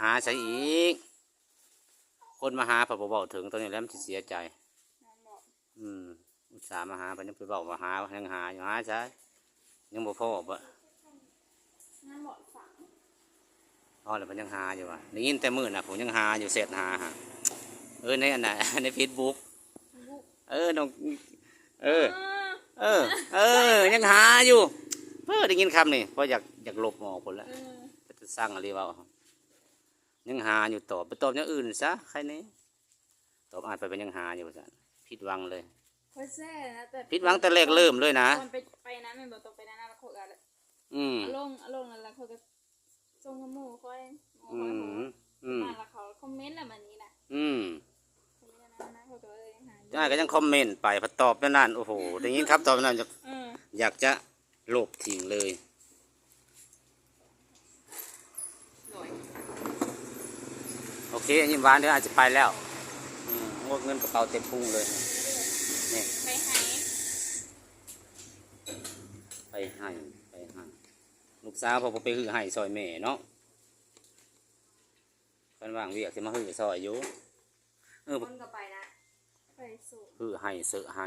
ຫາໃສອີກ? ຄົນມາຫາພັດບໍ່ເວົ້າເຖິງ ຕອນນີ້ແຫຼະມັນຊິເສຍໃຈ. ແມ່ນບໍ່? ອືມ ອຸດສ່າມາຫາ ເພິ່ນຍັງໄປເວົ້າວ່າຫາ ຍັງຫາຢູ່. ຫາໃສ? ຍັງບໍ່ພໍບໍ່? ຍັງບໍ່ຝັງ. ພໍແລ້ວ ເພິ່ນຍັງຫາຢູ່ວ່າ ໄດ້ຍິນແຕ່ມື້ນະ ຜູ້ຍັງຫາຢູ່ ແຊັດຫາຫາ. ເອີ ໃນອັນນ່ະ ໃນເຟສບຸກ. ເອີ ນ້ອງ ເອີ ເອີ ເອີ ຍັງຫາຢູ່. ເອີ ໄດ້ຍິນຄຳນີ້ ພໍຢາກ ຢາກລົບອອກພຸ້ນແຫຼະ. ເອີ ເປັນຕາຊັງອີ່ຫຼີເວົ້າ. ຍັງຫາຢູ່ ຕອບ ໄປຕອບແນວອື່ນຊະ ໃຄແນ່. ຕອບອ້າຍໄປ ໄປຍັງຫາຢູ່ວ່າຊັ້ນ. ຜິດຫວັງເລີຍ. ຂ້ອຍແຊນະ ແຕ່ ຜິດຫວັງແຕ່ແລກເລີ່ມເລີຍນະ. ຕອນໄປ ໄປນັ້ນແມ່ນບໍ່? ຕອນໄປນັ້ນນະ ແລ້ວຂ້ອຍກໍ ອືມ ເອົາລົງ ເອົາລົງ ແລ້ວຂ້ອຍກໍສົ່ງໃຫ້ໝູ່ຂ້ອຍ ໝູ່ຂ້ອຍ ອືມ ໂພສ ອືມ ມາ ແລ້ວເຂົາຄອມເມັນລະ ບາດນີ້ນະ. ອືມ ຄອມເມັນອັນນັ້ນນະ ຂ້ອຍກໍເລີຍຫາຢູ່. ອ້າຍກໍຍັງຄອມເມັນໄປ ພັດຕອບແນວນັ້ນ. ໂອ້ໂຫ ໄດ້ຍິນຄຳຕອບນັ້ນ ຢາກ ອືມ ຢາກຈະ ລົບຖິ້ມເລີຍ. ໂດຍ ໂອເຄ ຍິ້ມຫວານເດີ ອາດຈະໄປແລ້ວ. ອືມ ໂອ້ ເງິນກະເປົາເຕັມພຸງເລີຍ. ນີ້ ໄປໃຫ້ ໄປໃຫ້ ໄປໃຫ້ ລູກສາວເພິ່ນບໍ່ໄປຮື້ໄຮ່ຊ່ອຍແມ່ເນາະ. ຄັນວ່າງວຽກຊິມາຮື້ຊ່ອຍຢູ່. ເອີ ຄົນກໍໄປນະ ໄປສູ່ ຮື້ໄຮ່ເສີະໄຮ່.